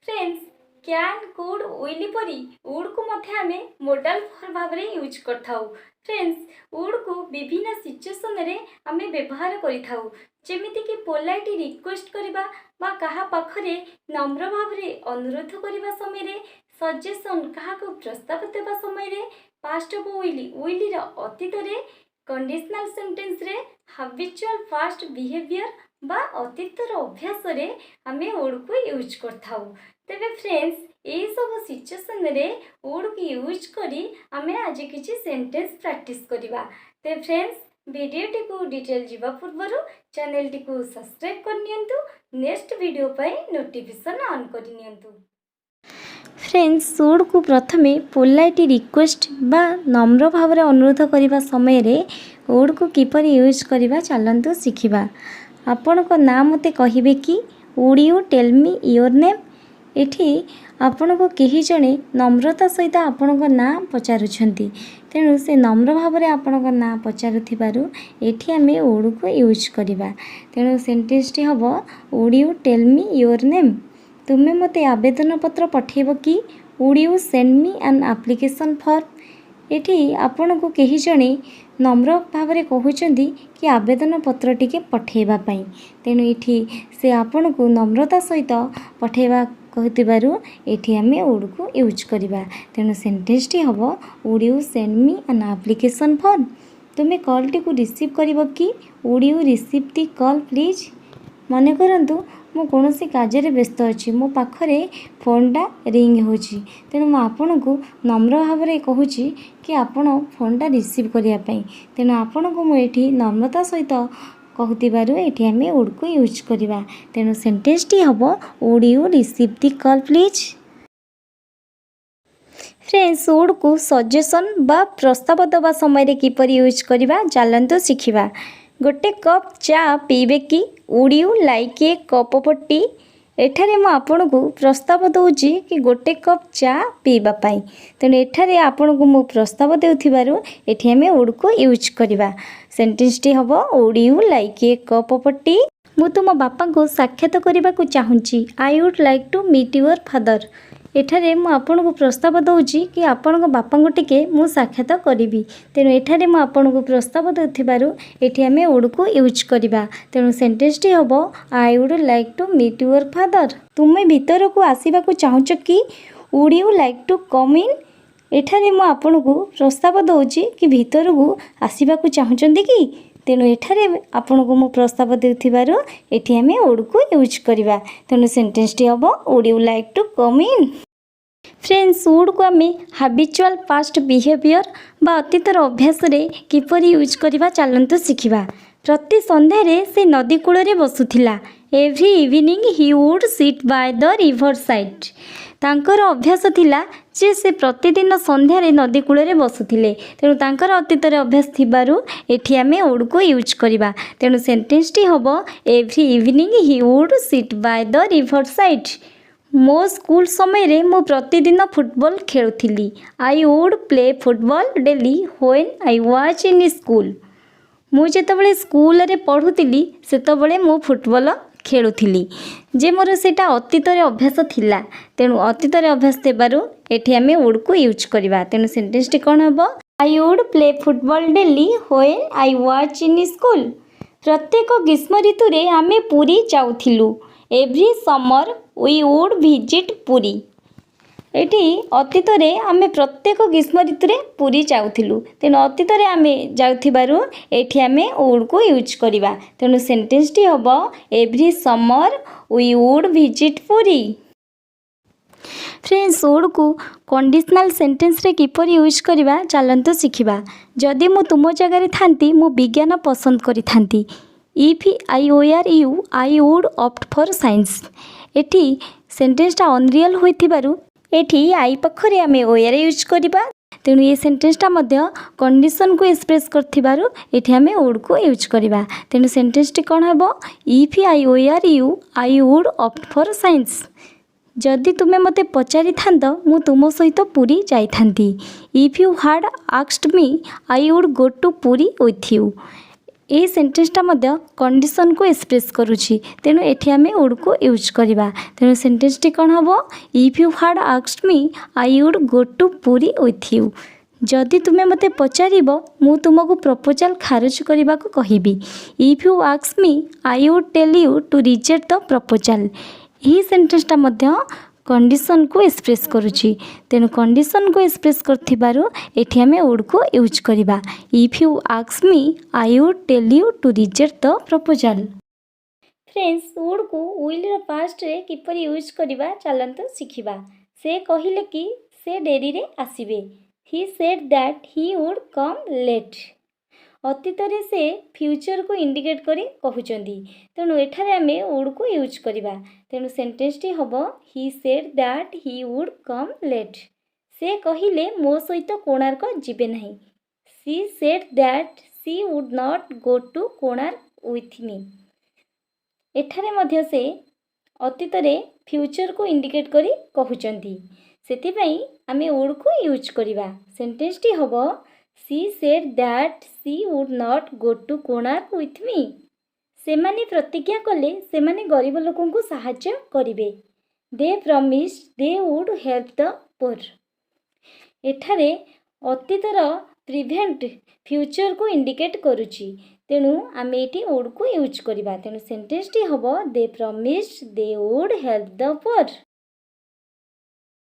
Friends, can, could, will ପରି ଉଡ଼୍କୁ ମଧ୍ୟ ଆମେ ମୋଡାଲ୍ ଭର୍ବ ଭାବରେ ୟୁଜ୍ କରିଥାଉ। ଫ୍ରେଣ୍ଡସ୍, ଉଡ଼୍କୁ ବିଭିନ୍ନ ସିଚୁଏସନ୍ରେ ଆମେ ବ୍ୟବହାର କରିଥାଉ, ଯେମିତିକି ପୋଲାଇଟ୍ ରିକ୍ୱେଷ୍ଟ କରିବା ବା କାହା ପାଖରେ ନମ୍ର ଭାବରେ ଅନୁରୋଧ କରିବା ସମୟରେ, ସଜେସନ୍, କାହାକୁ ପ୍ରସ୍ତାବ ଦେବା ସମୟରେ, ପାଷ୍ଟ ଅଫ୍ will, ୱିଲ୍ର ଅତୀତରେ, କଣ୍ଡିସନାଲ୍ ସେଣ୍ଟେନ୍ସରେ, ହାବିଚୁଆଲ୍ ପାଷ୍ଟ ବିହେଭିଅର୍ ବା ଅତୀତର ଅଭ୍ୟାସରେ ଆମେ ଉଡ଼୍କୁ ୟୁଜ୍ କରିଥାଉ। ତେବେ ଫ୍ରେଣ୍ଡସ୍, ଏହିସବୁ ସିଚୁଏସନ୍ରେ ଉଡ଼୍କୁ ୟୁଜ୍ କରି ଆମେ ଆଜି କିଛି ସେଣ୍ଟେନ୍ସ ପ୍ରାକ୍ଟିସ୍ କରିବା। ତେବେ ଫ୍ରେଣ୍ଡସ୍, ଭିଡ଼ିଓଟିକୁ ଡିଟେଲ୍ ଯିବା ପୂର୍ବରୁ ଚ୍ୟାନେଲଟିକୁ ସବସ୍କ୍ରାଇବ୍ କରିନିଅନ୍ତୁ, ନେକ୍ସଟ ଭିଡ଼ିଓ ପାଇଁ ନୋଟିଫିକେସନ୍ ଅନ୍ କରିନିଅନ୍ତୁ। ଫ୍ରେଣ୍ଡସ୍, ଉଡ଼୍କୁ ପ୍ରଥମେ ପୋଲାଇଟ୍ ରିକ୍ୱେଷ୍ଟ ବା ନମ୍ର ଭାବରେ ଅନୁରୋଧ କରିବା ସମୟରେ ଉଡ଼୍କୁ କିପରି ୟୁଜ୍ କରିବା, ଚାଲନ୍ତୁ ଶିଖିବା। ଆପଣଙ୍କ ନାଁ ମୋତେ କହିବେ କି? Would you tell me your name? ଏଠି ଆପଣଙ୍କୁ କେହି ଜଣେ ନମ୍ରତା ସହିତ ଆପଣଙ୍କ ନାଁ ପଚାରୁଛନ୍ତି। ତେଣୁ ସେ ନମ୍ର ଭାବରେ ଆପଣଙ୍କ ନାଁ ପଚାରୁଥିବାରୁ ଏଠି ଆମେ ଉଡ଼୍କୁ ୟୁଜ୍ କରିବା। ତେଣୁ ସେଣ୍ଟେନ୍ସଟି ହେବ, "Would you tell me your name?" ତୁମେ ମୋତେ ଆବେଦନ ପତ୍ର ପଠାଇବ କି? Would you send me an application form? ଏଠି ଆପଣଙ୍କୁ କେହି ଜଣେ ନମ୍ର ଭାବରେ କହୁଛନ୍ତି କି ଆବେଦନ ପତ୍ର ଟିକେ ପଠାଇବା ପାଇଁ। ତେଣୁ ଏଠି ସେ ଆପଣଙ୍କୁ ନମ୍ରତା ସହିତ ପଠାଇବା କହୁଥିବାରୁ ଏଠି ଆମେ ଉଡ଼୍କୁ ୟୁଜ୍ କରିବା। ତେଣୁ ସେଣ୍ଟେନ୍ସଟି ହେବ, "Would you send me an application form?" ତୁମେ କଲ୍ଟିକୁ ରିସିଭ୍ କରିବ କି? Would you receive the call, please? ମନେ କରନ୍ତୁ, ମୁଁ କୌଣସି କାର୍ଯ୍ୟରେ ବ୍ୟସ୍ତ ଅଛି, ମୋ ପାଖରେ ଫୋନ୍ଟା ରିଙ୍ଗ ହେଉଛି। ତେଣୁ ମୁଁ ଆପଣଙ୍କୁ ନମ୍ର ଭାବରେ କହୁଛି କି ଆପଣ ଫୋନ୍ଟା ରିସିଭ୍ କରିବା ପାଇଁ। ତେଣୁ ଆପଣଙ୍କୁ ମୁଁ ଏଠି ନମ୍ରତା ସହିତ କହୁଥିବାରୁ ଏଠି ଆମେ ଉଡ଼୍କୁ ୟୁଜ୍ କରିବା। ତେଣୁ ସେଣ୍ଟେନ୍ସଟି ହେବ, "Would you receive the call, please?" Friends, ଉଡ଼୍କୁ suggestion ବା ପ୍ରସ୍ତାବ ଦେବା ସମୟରେ କିପରି ୟୁଜ୍ କରିବା, ଚାଲନ୍ତୁ ଶିଖିବା। ଗୋଟେ କପ୍ ଚା ପିଇବେ କି? Would you like a cup of tea? ଏଠାରେ ମୁଁ ଆପଣଙ୍କୁ ପ୍ରସ୍ତାବ ଦେଉଛି କି ଗୋଟେ କପ୍ ଚା ପିଇବା ପାଇଁ। ତେଣୁ ଏଠାରେ ଆପଣଙ୍କୁ ମୁଁ ପ୍ରସ୍ତାବ ଦେଉଥିବାରୁ ଏଠି ଆମେ ଉଡ଼୍କୁ ୟୁଜ୍ କରିବା। ସେଣ୍ଟେନ୍ସଟି ହେବ, "Would you like a cup of tea?" ମୁଁ ତୁମ ବାପାଙ୍କୁ ସାକ୍ଷାତ କରିବାକୁ ଚାହୁଁଛି। I would like to meet your father. ଏଠାରେ ମୁଁ ଆପଣଙ୍କୁ ପ୍ରସ୍ତାବ ଦେଉଛି କି ଆପଣଙ୍କ ବାପାଙ୍କୁ ଟିକେ ମୁଁ ସାକ୍ଷାତ କରିବି। ତେଣୁ ଏଠାରେ ମୁଁ ଆପଣଙ୍କୁ ପ୍ରସ୍ତାବ ଦେଉଥିବାରୁ ଏଠି ଆମେ ଉଡ଼୍କୁ ୟୁଜ୍ କରିବା। ତେଣୁ ସେଣ୍ଟେନ୍ସଟି ହେବ, "I would like to meet your father." ତୁମେ ଭିତରକୁ ଆସିବାକୁ ଚାହୁଁଛ କି? Would you like to come in? ଏଠାରେ ମୁଁ ଆପଣଙ୍କୁ ପ୍ରସ୍ତାବ ଦେଉଛି କି ଭିତରକୁ ଆସିବାକୁ ଚାହୁଁଛନ୍ତି କି? ତେଣୁ ଏଠାରେ ଆପଣଙ୍କୁ ମୁଁ ପ୍ରସ୍ତାବ ଦେଉଥିବାରୁ ଏଠି ଆମେ ଉଡ଼୍କୁ ୟୁଜ୍ କରିବା। ତେଣୁ ସେଣ୍ଟେନ୍ସଟି ହେବ, "Would you like to come in?" Friends, ଉଡ଼୍କୁ ଆମେ ହାବିଚୁଆଲ୍ ପାଷ୍ଟ ବିହେଭିଅର୍ ବା ଅତୀତର ଅଭ୍ୟାସରେ କିପରି ୟୁଜ୍ କରିବା, ଚାଲନ୍ତୁ ଶିଖିବା। ପ୍ରତି ସନ୍ଧ୍ୟାରେ ସେ ନଦୀ କୂଳରେ ବସୁଥିଲା। Every evening he would sit by the river side. ତାଙ୍କର ଅଭ୍ୟାସ ଥିଲା ଯେ ସେ ପ୍ରତିଦିନ ସନ୍ଧ୍ୟାରେ ନଦୀ କୂଳରେ ବସୁଥିଲେ। ତେଣୁ ତାଙ୍କର ଅତୀତରେ ଅଭ୍ୟାସ ଥିବାରୁ ଏଠି ଆମେ ଉଡ଼୍କୁ ୟୁଜ୍ କରିବା। ତେଣୁ ସେଣ୍ଟେନ୍ସଟି ହେବ, "Every evening he would sit by the river side." ମୋ ସ୍କୁଲ ସମୟରେ ମୁଁ ପ୍ରତିଦିନ ଫୁଟବଲ୍ ଖେଳୁଥିଲି। I would play football daily when I was in school. ମୁଁ ଯେତେବେଳେ ସ୍କୁଲରେ ପଢ଼ୁଥିଲି, ସେତେବେଳେ ମୁଁ ଫୁଟବଲ୍ ଖେଳୁଥିଲି ଯେ ମୋର ସେଇଟା ଅତୀତରେ ଅଭ୍ୟାସ ଥିଲା। ତେଣୁ ଅତୀତରେ ଅଭ୍ୟାସ ଥିବାରୁ ଏଠି ଆମେ ଉଡ଼୍କୁ ୟୁଜ୍ କରିବା। ତେଣୁ ସେଣ୍ଟେନ୍ସଟି କ'ଣ ହେବ? "I would play football daily when I was in school." ପ୍ରତ୍ୟେକ ଗ୍ରୀଷ୍ମ ଋତୁରେ ଆମେ ପୁରୀ ଯାଉଥିଲୁ। Every summer we would visit Puri. ଏଠି ଅତୀତରେ ଆମେ ପ୍ରତ୍ୟେକ ଗ୍ରୀଷ୍ମ ଋତୁରେ ପୁରୀ ଯାଉଥିଲୁ। ତେଣୁ ଅତୀତରେ ଆମେ ଯାଉଥିବାରୁ ଏଠି ଆମେ ଉଡ଼୍କୁ ୟୁଜ୍ କରିବା। ତେଣୁ ସେଣ୍ଟେନ୍ସଟି ହେବ, "Every summer we would visit Puri." Friends, ଉଡ଼୍କୁ conditional ସେଣ୍ଟେନ୍ସରେ କିପରି ୟୁଜ୍ କରିବା, ଚାଲନ୍ତୁ ଶିଖିବା। ଯଦି ମୁଁ ତୁମ ଜାଗାରେ ଥାନ୍ତି, ମୁଁ ବିଜ୍ଞାନ ପସନ୍ଦ କରିଥାନ୍ତି। If I were you, I would opt for science. ଏଠି ସେଣ୍ଟେନ୍ସଟା ଅନରିଅଲ୍ ହୋଇଥିବାରୁ ଏଠି I ପାଖରେ ଆମେ ଓୟାର ୟୁଜ୍ କରିବା। ତେଣୁ ଏ ସେଣ୍ଟେନ୍ସଟା ମଧ୍ୟ କଣ୍ଡିସନକୁ ଏକ୍ସପ୍ରେସ୍ କରିଥିବାରୁ ଏଠି ଆମେ ଉଡ଼୍କୁ ୟୁଜ୍ କରିବା। ତେଣୁ ସେଣ୍ଟେନ୍ସଟି କ'ଣ ହେବ? "If I were you, I would opt for science." ଯଦି ତୁମେ ମୋତେ ପଚାରିଥାନ୍ତ, ମୁଁ ତୁମ ସହିତ ପୁରୀ ଯାଇଥାନ୍ତି। If you had asked me, I would go to Puri with you. ଏହି ସେଣ୍ଟେନ୍ସଟା ମଧ୍ୟ କଣ୍ଡିସନକୁ ଏକ୍ସପ୍ରେସ୍ କରୁଛି, ତେଣୁ ଏଠି ଆମେ ଉଡ଼୍କୁ ୟୁଜ୍ କରିବା। ତେଣୁ ସେଣ୍ଟେନ୍ସଟି କ'ଣ ହେବ? If you had asked me, I would go to Puri with you. ଯଦି ତୁମେ ମୋତେ ପଚାରିବ, ମୁଁ ତୁମକୁ ପ୍ରପୋଜାଲ୍ ଖାରଜ କରିବାକୁ କହିବି। If you ask me, I would tell you to reject the proposal. ଏହି ସେଣ୍ଟେନ୍ସଟା ମଧ୍ୟ କଣ୍ଡିସନକୁ ଏକ୍ସପ୍ରେସ୍ କରୁଛି। ତେଣୁ କଣ୍ଡିସନକୁ ଏକ୍ସପ୍ରେସ୍ କରୁଥିବାରୁ ଏଠି ଆମେ ଉଡ଼୍କୁ ୟୁଜ୍ କରିବା। If you ask me, I would tell you to reject the proposal. Friends, ଉଡ଼୍କୁ ୱିଲ୍ର ପାଷ୍ଟରେ କିପରି ୟୁଜ୍ କରିବା, ଚାଲନ୍ତୁ ଶିଖିବା। ସେ କହିଲେ କି ସେ ଡେରିରେ ଆସିବେ। He said that he would come late. ଅତୀତରେ ସେ ଫ୍ୟୁଚରକୁ ଇଣ୍ଡିକେଟ୍ କରି କହୁଛନ୍ତି, ତେଣୁ ଏଠାରେ ଆମେ ଉଡ଼୍କୁ ୟୁଜ୍ କରିବା। ତେଣୁ ସେଣ୍ଟେନ୍ସଟି ହେବ, He said that he would come late. ସେ କହିଲେ ମୋ ସହିତ କୋଣାର୍କ ଯିବେ ନାହିଁ। She said that she would not go to Konark with me. ଏଠାରେ ମଧ୍ୟ ସେ ଅତୀତରେ ଫ୍ୟୁଚରକୁ ଇଣ୍ଡିକେଟ୍ କରି କହୁଛନ୍ତି, ସେଥିପାଇଁ ଆମେ ଉଡ଼୍କୁ ୟୁଜ୍ କରିବା। ସେଣ୍ଟେନ୍ସଟି ହେବ, She said that she would not go to Konark with me. ସେମାନେ ପ୍ରତିଜ୍ଞା କଲେ ସେମାନେ ଗରିବ ଲୋକଙ୍କୁ ସାହାଯ୍ୟ କରିବେ। They promised they would help the poor. ଏଠାରେ ଅତୀତର ପ୍ରିଭେଣ୍ଟ ଫ୍ୟୁଚରକୁ ଇଣ୍ଡିକେଟ୍ କରୁଛି, ତେଣୁ ଆମେ ଏଇଠି ଉଡ଼୍କୁ ୟୁଜ୍ କରିବା। ତେଣୁ ସେଣ୍ଟେନ୍ସଟି ହେବ, They promised they would help the poor.